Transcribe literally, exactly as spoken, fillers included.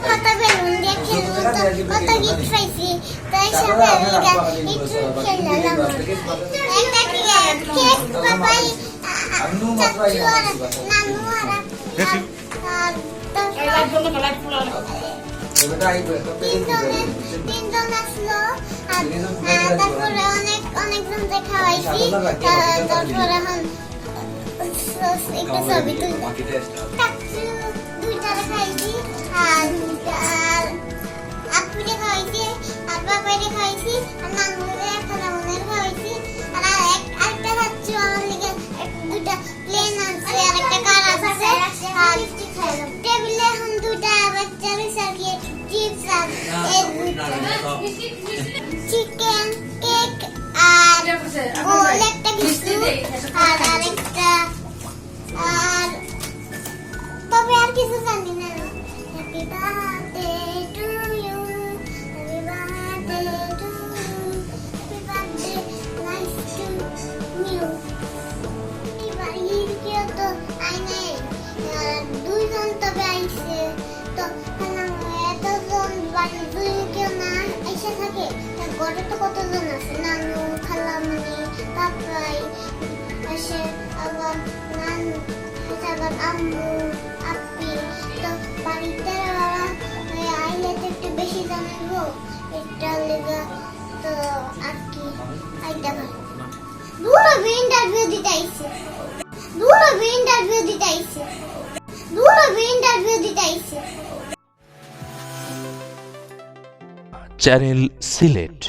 কত বেলুন দিয়া খেলবো, তো কত গিফট পাইছি, তো এই সব আমি একটু খেললাম। একটা কেক পাপাই, চাচু আর নানু আর, আর, আর তারপরে তিনজন, তিনজন আসলো, আর, আর তারপরে অনেক, অনেকজন দেখা হয়েছি, তারপরে এখন একটা ছবি তুলবো। চাচু দুইটারে খাইছি, আর, আর আপুরে খাইছি, আর বাবারে খাইছি, আর নানুরে, খালামুনিরে খাইছি, আর এক, আরেকটা চাচু আমার লাগি এক, দুইটা প্লেন আনছে, আর একটা কার আনছে, আর টেবিলে এখন দুইটা বাচ্চা রয়েছে, আর কি চিপস আর এই দুইটা। চিকেন, কেক আর গোল একটা কিছু, আর আরেকটা, আর তবে আর কিছু জানি না। Happy birthday to you, happy birthday to you, happy birthday, nice to you। এই বাড়ির কেউ তো আয় নাই, আহ, দুইজন তবে আইছে। তো, মানে, এতজন বাড়ির দুই কেউ না এসে থাকে, তা ঘরে তো কতজন আছে, নানু, খালামুনি, পাপাই, এসে আবার নানু, এসে আবার আম্মু, আপ্পি। তো বাড়িতে ওরা, ওই, আইলে তো একটু বেশি জানাইবো, এটা লেগে তো আর কি, আইতে পারে। বুড়ো ইন্টারভিউ দিতে আইছে, বুড়ো ইন্টারভিউ দিতে আইছে, বুড়ো ইন্টারভিউ দিতে আইছে। চ্যানেল সিলেট।